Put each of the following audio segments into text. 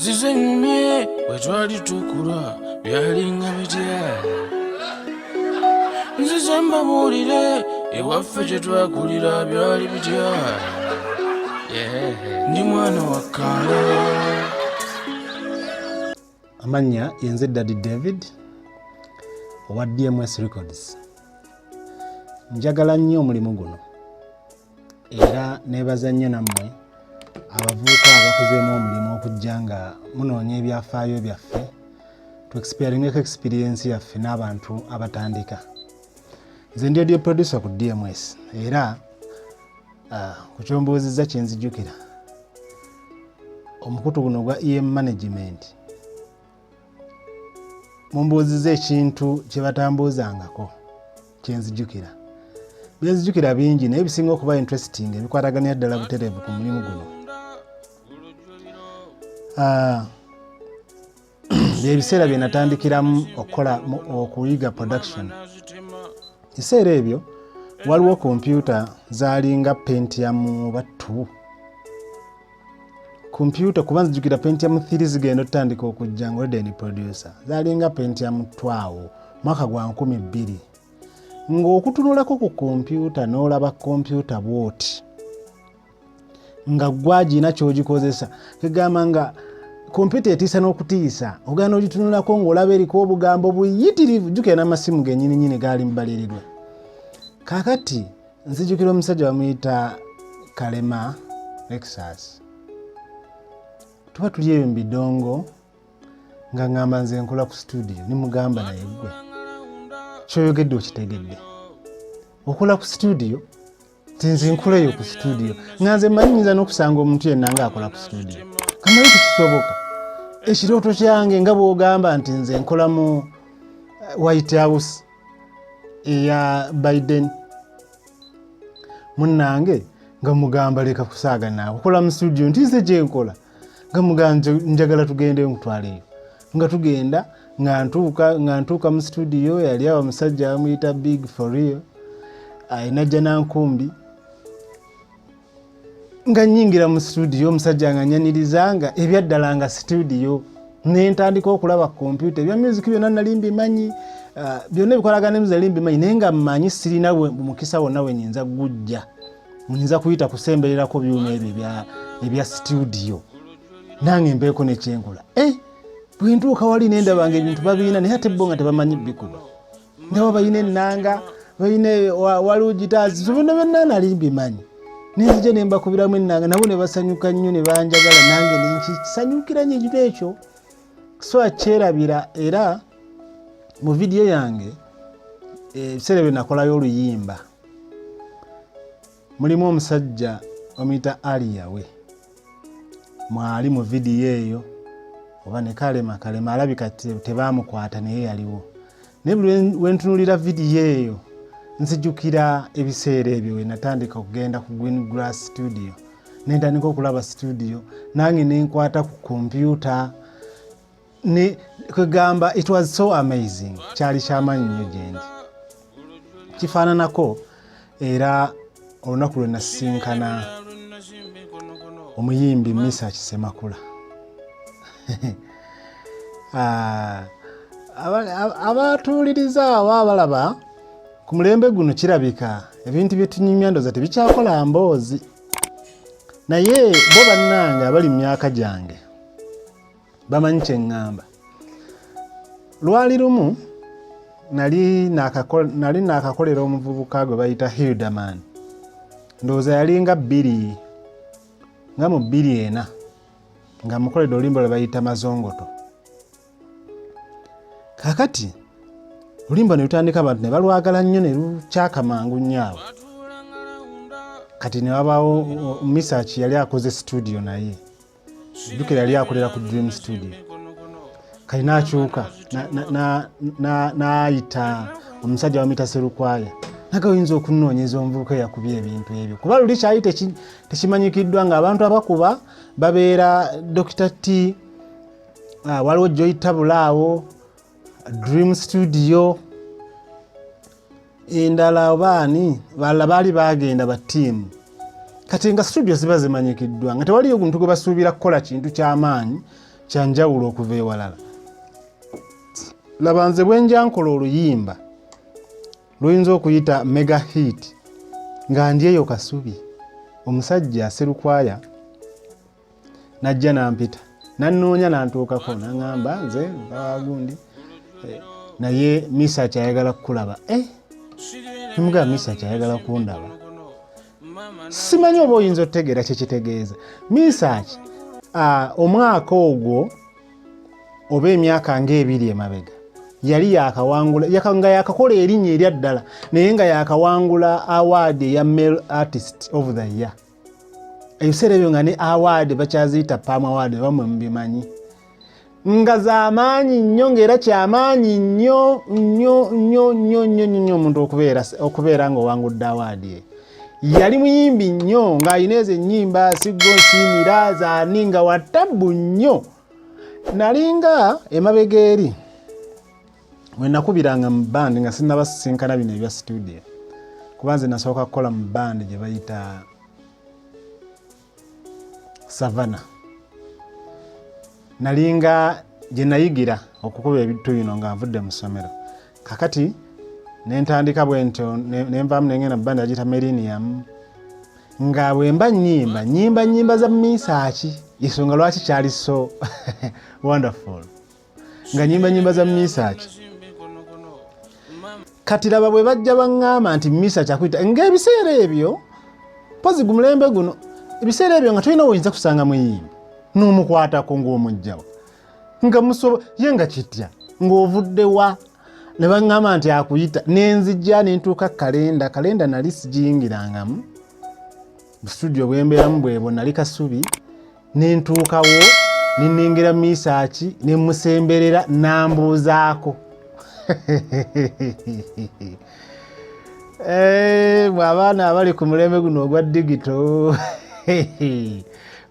Nzize nyumye bwe twali tukula byalinga bitya? Nzize mbabuulire ewaffe gye twakulira byali bitya? Yeah. Ndi mwana wa Kaalo. Amannya yenze Daddy David owa DMS Records. Njagala nnyo omulimu guno era neebaza nnyo nammwe abavubuka abakozeemu omulimu okujja nga munoonya ebyafaayo byaffe tuexpiringeko experience yaffe n'abantu abatandika. Nze ndi audio producer ku DMS era ku kyombuuzizza kye nzijukira omukutu guno ogwa EM management mumbuuziza ekintu kye batambuuzangako kyenzijukira. Byenzijukira bingi naye bisinga okuba interesting ebikwataganira ddala butereevu ku mulimu guno. Byebiseera bye natandikiramu okukola okuyiga production. Ebiseera ebyo waliwo kompyuta zaalinga Pentium oba 2 kompyuta, kuba nzijukira Pentium 3 zigenda otutandika okujja nga already ndi producer. Zaalinga Pentium 2 awo mwaka gwa 2000, ng'okutunulako ku kompyuta n'olaba kompyuta bw'oti nga gwagina kyogikozesa, kegamba nga kompyuta etiisa n'okutiisa. Ogenda ogitunulako ng'olaba eriko obugambo buyitirivu. Jjukira n'amasimu genyini nyini gaali mubalirirwa. Kakati nzijukira omusajja bamuyita Kalema Lexus, tuba tuli eyo mu bidongo nga ngamba nze nkola ku studio, nimugamba naye gwe kyoyogedde okitegedde, okola ku studio? Nti nze nkola eyo ku studio, nga nze mmanyi nyinza n'okusanga omuntu yenna ng'akola ku studio, kamanyi tekisoboka. Ekirooto kyange nga bw'ogamba nti nze nkola mu White House eya Biden. Munnange nga mugamba leka kusaaga naawe, okola mu studio? Nti nze gyenkola. Nga mugamba njagala tugende nkutwaleyo. Nga tugenda, nga ntuuka mu studio yali awo omusajja bamuyita Big for Real ayinajja nankumbi. Nga nyingira mu studio, omusajja nga nyaniriza nga ebyaddala nga studio, nentandika okulaba kompyuta. Ebya music byonna nali mbimanyi, byonna ebikolagana ne nali mbimanyi, naye nga mmanyi sirina mukisa wonna we nyinza gujja nyinza kuyita kusembererako byuma ebyo ebya studio nange mbeeko nekyenkola. Bwe ntuuka wali nendaba nga ebintu babiina, naye ate bo nga tebamanyi bikuba. Ndaba balina ennanga, balina waliwo guitars, byonna byonna nali mbimanyi. Nenzija nembakubiramu ennanga, nabo ne basanyuka nnyo ne banjagala, nange nenkisanyukira nnyo ekintu ekyo. So akyerabira era mu vidiyo yange ebiseera bye nakolayo oluyimba mulimu omusajja omuyita Aliyawe mwali mu vidiyo eyo, oba ne Kalema. Kalema alabika tebamukwata naye yaliwo. Naye buli wentunulira vidiyo eyo nzijukira ebiseera ebyo we natandika okugenda ku Green Grass Studio, nentandika okulaba studio nange nenkwata ku kompyuta ne kwegamba it was so amazing. Kyali kyamaanyi nnyo gyendi. Kifaananako era olunaku lwe nasisinkana omuyimbi Misa Kisemakula. Abatuwuliriza aba abalaba ku mulembe guno, kirabika ebintu bye tunyumya ndooza tebikyakola mboozi, naye bo bannange abali mu myaka gyange bamanyi kye ŋŋamba. Lwali lumu nali naakakolera omuvubuka gwe bayita Hilderman, ndowooza yalinga bbiri nga mu 2004, nga mukoledde oluyimba lwe bayita Mazongoto. Kakati oluyimba ne lutandika, abantu ne balwagala nnyo, ne lukyaka mangu nnyo awo. Kati ne wabaawo Misaki yali akoze studio, naye jjukira yali akolera ku Dream Studio. Kati n'akyuka n'ayita omusajja bamuyita Serukwaya, naga oyinza okunoonyeza omuvubuka eyakubye ebintu ebyo, kuba luli kyali tekimanyikiddwa ng'abantu abakuba babeera Dr T, waliwo Joy Tabulaawo, Dream Studio endala, obaani balala baali bagenda ba ttiimu. Kati nga studio ziba zimanyikiddwa nga tewaliyo muntu gwe basuubira kukola kintu kyamaanyi. Kyanjawulo okuva ewalala. Laba nze bwe nja nkola oluyimba luyinza okuyita mega hit nga ndi eyo Kasubi, omusajja Serukwaya najja nampita nannoonya nantuukako naŋŋamba nze nvawagundi naye Misaki ayagala kukulaba. Nemugamba Misaki ayagala kundaba, simanyi oba oyinza otutegeera kyekitegeeza Misaki. Omwaka ogwo oba emyaka ngaebiri emabega yali yakawangula nga yakakola erinnya erya ddala, naye nga yakawangula award eya male artist of the year. Ebiseera ebyo nga ne award bakyaziyita PAM award, bamwe mubimanyi, nga zamaanyi nnyo, ngaera kyamaanyi nnyo nnyo nnyo nnyo nnyo nnyo omuntu okubeera nga owangudde award eyo. Yali muyimbi nnyo ng'alina ezo ennyimba siggo nsiimira zaani, nga watabbu nnyo. Nalinga emabega eri we nakubiranga mu band nga sinnabasisinkana bino ebya studio, kuba nze nasooka kukola mu band gye bayita Savana, nalinga gye nayigira okukuba ebintu bino nga nvudde mu ssomero. Kakati nentandika bwentyo nenvaamu nengenda mu band agiyita Millennium, nga bwe mba nyimba nyimba nyimba za Misaaki. Ensonga lwaki kyali so wonderful, nga nyimba nyimba za Misaaki. Kati laba bwe bajja baŋŋamba nti Misaaki akuyita, ng'ebiseera ebyo pozi gumulembe guno, ebiseera ebyo nga tolina woyinza kusanga muyimbi n'omukwatako ng'omugjawo nga musobo ye nga kitya ng'ovuddewa. Ne baŋŋamba nti akuyita, nenzijja nentuuka kalenda. Kalenda nali sigiyingirangamu, studio bwembeeramu bwebwo nali Kasubi. Nentuukawo nenengera Misaaki, nemusemberera, nambuuzaako. Mwe abaana abali ku mulembe guno ogwa digital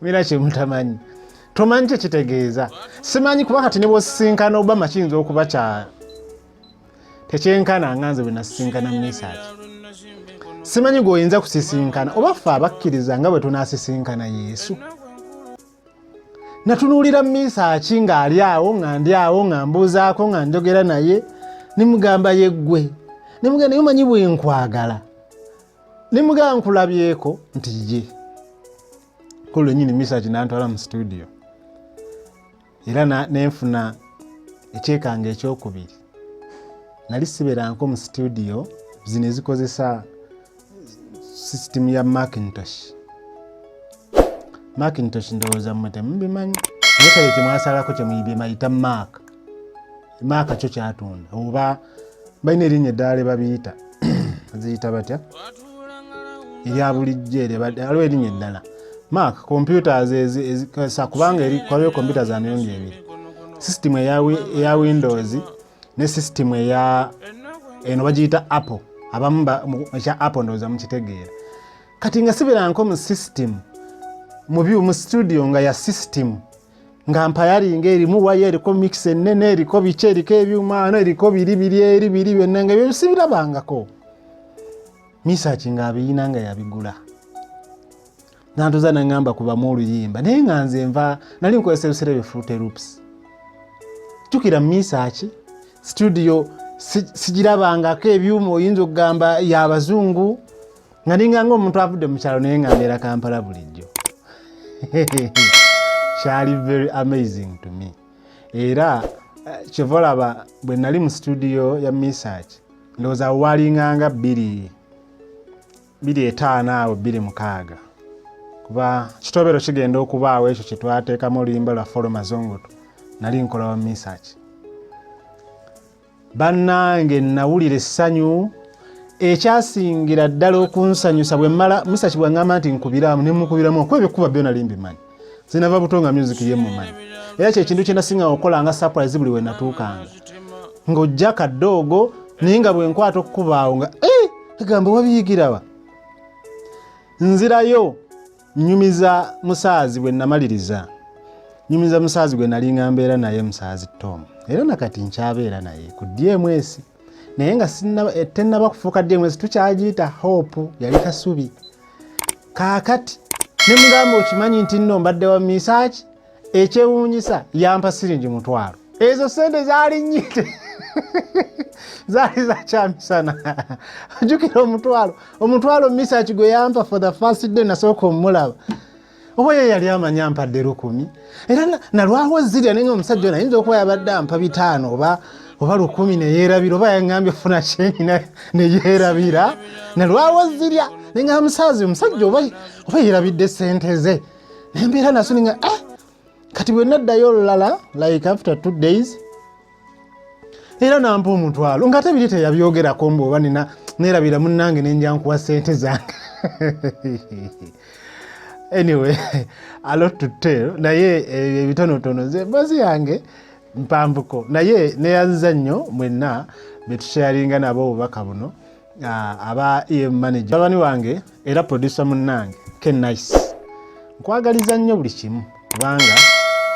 mira kyemutamanyi, tomanyi kyekitegeeza. Simanyi kuba kati ne bwosisinkana Obama kiyinza okuba kya tekyenkana nga nze bwe nasisinkana Misaaki. Simanyi gweoyinza kusisinkana oba ffe abakkiriza nga bwe tunasisinkana Yesu. Natunuulira Misaaki ng'ali awo, nga ndi awo, nga mbuuzaako, nga njogera naye, nemugamba yeggwe, nemugamba naye omanyi bwe nkwagala, nemugamba nkulabyeko nti ye ko lwenyini. Misaaki nantwala mu studio era nenfuna ekyekanga ekyokubiri. Nali siberanko mu studio zino ezikozesa system ya Macintosh. Macintosh ndowooza mmwe temubimanyi, naye kale kyemwasalako kyemuyita Mac. Mac kyo kyatunda oba balina erinnya eddala lye babiyita, ziyita batya erya bulijjo eryo? Waliwo erinnya eddala Mac computers ezikozesa, kubanga waliwo computer za mirundi ebiri: system eya Windows ne system eya eno bagiyita Apple. Abamu ekya Apple ndowooza mukitegeera. Kati nga siberanko mu system mu studio nga ya system nga mpayalinga erimu waya, eriko mix enene, eriko biki, eriko ebyuma ano, eriko biri biri eri biri byonna, nga ebyo sibirabangako. Misaki ng'abiyina, nga yabigula, nantuza naŋŋamba kubamu oluyimba, naye nga nze nva nali nkozesa ebiseera ebyo Fruity Loops. Jjukira Misaki studio sigirabangako, ebyuma oyinza okugamba y'abazungu, nga ninganga omuntu avudde mu kyalo naye nga mbeera Kampala bulijjo. Kyali very amazing to me. Era kyova olaba bwe nali mu studio ya Misaki, ndowooza walinganga 2005 awo, 2006, kuba kitobero kigenda okubaawo ekyo kyetwateekamu oluyimba lwaffe olwamazongoto, nali nkola wa Misaki. Bannange, nawulira essanyu. Ekyasingira ddala okunsanyusa, bwe mmala Misaki bwaŋŋamba nti nkubiramu, ne mukubiramu, okuba ebyokuba byo nali mbimanyi, zinava buto nga music ye mumanyi. Era kyekintu kye nasinga okukola nga surprise buli we natuukanga, ng'ojja kaddoogo, naye nga bwe nkwata okukubaawo nga egamba wabiyigirawa. Nzirayo nyumiza musaazi, bwe namaliriza nyumiza musaazi gwe nali nga mbeera naye, musaazi Tom, era nakati nkyabeera naye ku DMS, naye nga tennaba kufuuka DMS, tukyagiyita Hope, yali Kasubi. Kaakati ne mugamba, okimanyi nti nno mbadde wa Misaaki? Ekyewuunyisa, yampa siringi 500. Ezo sente zaali nnyite, zaali zakyamisana. Jjukira 500 Misaki gwe yampa for the first day nasooka omulaba, oba ye yali amanyi ampadde 1000, era nalwawo zirya naye nga omusajja ono ayinza okuba yabadde ampa 500 oba 1000 neyeerabira, oba yaŋŋambye funa kyenina neyeerabira. Nalwawo zirya naye nga musaazi omusajja oba yeerabidde sente ze, nembeera naso ninga kati bwe naddayo olulala, like after 2 days, era nampa 500, nga ate biri teyabyogerako mbu oba nina neerabira munnange nenja nkuwa sente zange. Anyway, a lot to tell, naye ebitonotono nze emboozi yange mpanvuko, naye neyanziza nnyo mwenna betusharinga nabo obubaka buno. Aba em manager babani wange era producer munnange Ken Nice, nkwagaliza nnyo buli kimu, kubanga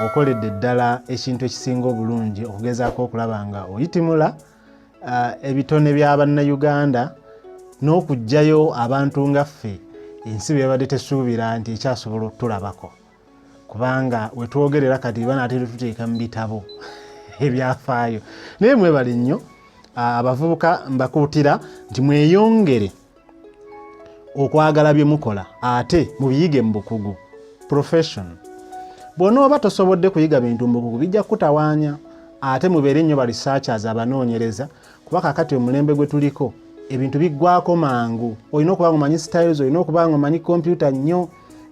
okoledde ddala ekintu ekisinga obulungi okugezaako okulaba nga oyitimula ebitone bya bannayuganda n'okuggyayo abantu nga ffe ensi bebadde tesuubira nti ekyasobola okutulabako, kubanga wetwogerera kati banaatera tuteeka mu bitabo ebyafaayo. Naye mwebale nnyo. Abavubuka mbakuutira nti mweyongere okwagala bye mukola, ate mubiyige mu bukugu, profession. Bw'onooba tosobodde kuyiga bintu mu bukugu, bijja kukutawaanya. Ate mubeere nnyo ba researchers, abanoonyereza, kuba kakati omulembe gwe tuliko ebintu biggwako mangu. Olina okuba nga omanyi styles, olina okuba nga omanyi kompyuta nnyo,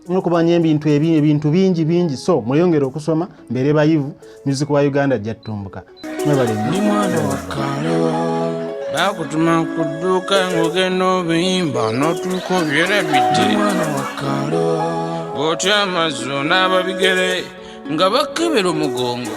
olina okumanya ebintu ebintu bingi bingi. So mweyongere okusoma, mbeere bayivu, music wa Uganda ajja tutumbuka. Mwebale nnyo. Ndi mwana wa kalo, bakutuma ku dduuka ng'ogenda obiyimba n'otuuka obyerabidde. Ndi mwana wa kalo, bw'otya amazzi onaaba bigere nga bakebera omugongo.